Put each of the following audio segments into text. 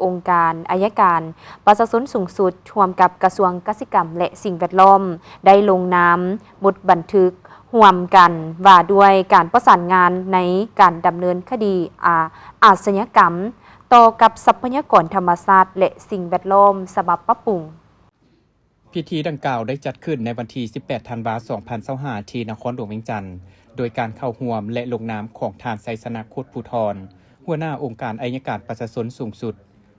ອົງການໄອຍະການປະຊາຊົນສູງສຸດ ຮ່ວມກັບກະຊວງກະສິກຳ ແລະ ສິ່ງແວດລ້ອມ ໄດ້ລົງນາມບົດບັນທຶກຮ່ວມກັນ ວ່າດ້ວຍການປະສານງານໃນການດຳເນີນຄະດີອາ ອາຊະຍາກຳ ຕໍ່ກັບຊັບພະຍາກອນທຳມະຊາດ ແລະ ສິ່ງແວດລ້ອມ ສະບັບປັບປຸງ. ພິທີດັ່ງກ່າວໄດ້ຈັດຂຶ້ນໃນວັນທີສິບແປດ ທັນວາ ສອງພັນຊາວຫ້າ ທີ່ນະຄອນຫຼວງວຽງຈັນ ໂດຍການເຂົ້າຮ່ວມ ແລະ ລົງນາມຂອງທ່ານ ໄຊຊະນະ ໂຄດພູທອນ ຫົວໜ້າອົງການໄອຍະການປະຊາຊົນສູງສຸດ,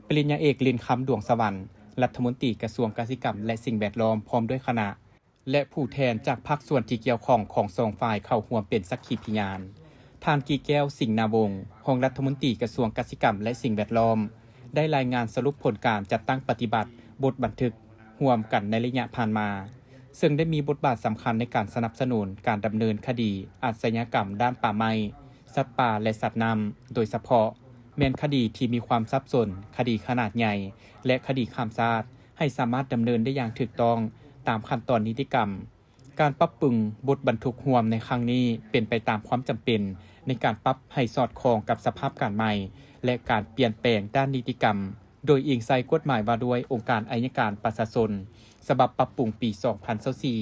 ປະລິນຍາເອກ ລິນຄຳ ດວງສະຫວັນ ລັດຖະມົນຕີກະຊວງກະສິກຳ ແລະ ສິ່ງແວດລ້ອມ ພ້ອມດ້ວຍຄະນະ ແລະ ຜູ້ແທນຈາກພາກສ່ວນທີ່ກ່ຽວຂ້ອງຂອງສອງຝ່າຍເຂົ້າຮ່ວມເປັນສັກຂີພະຍານ. ທ່ານ ກີແກ້ວ ສິງນາວົງ ຮອງລັດຖະມົນຕີກະຊວງກະສິກຳ ແລະ ສິ່ງແວດລ້ອມ ໄດ້ລາຍງານສະຫຼຸບຜົນການຈັດຕັ້ງປະຕິບັດບົດບັນທຶກຮ່ວມກັນໃນໄລຍະຜ່ານມາ, ເຊິ່ງໄດ້ມີບົດບາດສຳຄັນໃນການສະໜັບສະໜູນການດຳເນີນຄະດີອາຊະຍາກຳດ້ານປ່າໄມ້, ສັດປ່າ ແລະ ສັດນ້ຳ, ໂດຍສະເພາະແມ່ນຄະດີທີ່ມີຄວາມສັບສົນ, ຄະດີຂະໜາດໃຫຍ່ ແລະ ຄະດີຂ້າມຊາດ ໃຫ້ສາມາດດຳເນີນໄດ້ຢ່າງຖືກຕ້ອງຕາມຂັ້ນຕອນນິຕິກຳ. ການປັບປຸງບົດບັນທຸກຮ່ວມໃນຄັ້ງນີ້ເປັນໄປຕາມຄວາມຈຳເປັນໃນການປັບໃຫ້ສອດຄ່ອງກັບສະພາບການໃໝ່ ແລະ ການປ່ຽນແປງດ້ານນິຕິກຳ, ໂດຍອີງໃສ່ກົດໝາຍວ່າດ້ວຍອົງການໄອຍະການປະຊາຊົນ ສະບັບປັບປຸງປີສອງພັນຊາວສີ່,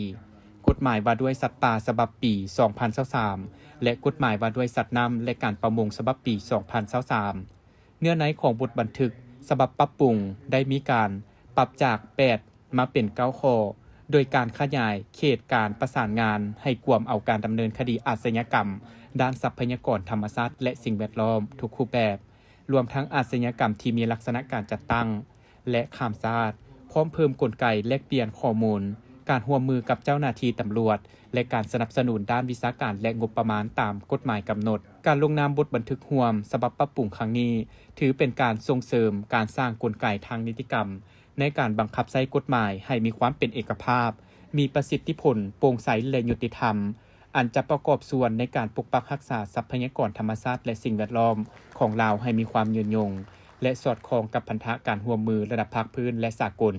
ກົດໝາຍວ່າດ້ວຍສັດປ່າສະບັບປີສອງພັນຊາວສາມ ແລະ ກົດໝາຍວ່າດ້ວຍສັດນ້ຳ ແລະ ການປະມົງສະບັບປີສອງພັນຊາວສາມ. ເນື້ອໃນຂອງບົດບັນທຶກສະບັບປັບປຸງໄດ້ມີການປັບຈາກແປດ ມາເປັນເກົ້າຂໍ້ ໂດຍການຂະຫຍາຍເຂດການປະສານງານໃຫ້ກວມເອົາການດຳເນີນຄະດີອາຊະຍາກຳດ້ານຊັບພະຍາກອນທຳມະຊາດ ແລະ ສິ່ງແວດລ້ອມທຸກຮູບແບບ, ລວມທັງອາຊະຍາກຳທີ່ມີລັກສະນະການຈັດຕັ້ງ ແລະ ຂ້າມຊາດ, ພ້ອມເພີ່ມກົນໄກແລກປ່ຽນຂໍ້ມູນ, ການຮ່ວມມືກັບເຈົ້າໜ້າທີ່ຕຳຫຼວດ ແລະ ການສະໜັບສະໜູນດ້ານວິຊາການ ແລະ ງົບປະມານຕາມກົດໝາຍກຳນົດ. ການລົງນາມບົດບັນທຶກຮ່ວມສະບັບປັບປຸງຄັ້ງນີ້ ຖືເປັນການສົ່ງເສີມການສ້າງກົນໄກທາງນິຕິກຳ ໃນການບັງຄັບໃຊ້ກົດໝາຍໃຫ້ມີຄວາມເປັນເອກະພາບ, ມີປະສິດທິຜົນ, ໂປ່ງໃສ ແລະ ຍຸຕິທຳ, ອັນຈະປະກອບສ່ວນໃນການປົກປັກຮັກສາຊັບພະຍາກອນທຳມະຊາດ ແລະ ສິ່ງແວດລ້ອມຂອງລາວໃຫ້ມີຄວາມຍືນຍົງ ແລະ ສອດຄ່ອງກັບພັນທະການຮ່ວມມືລະດັບພາກພື້ນ ແລະ ສາກົນ.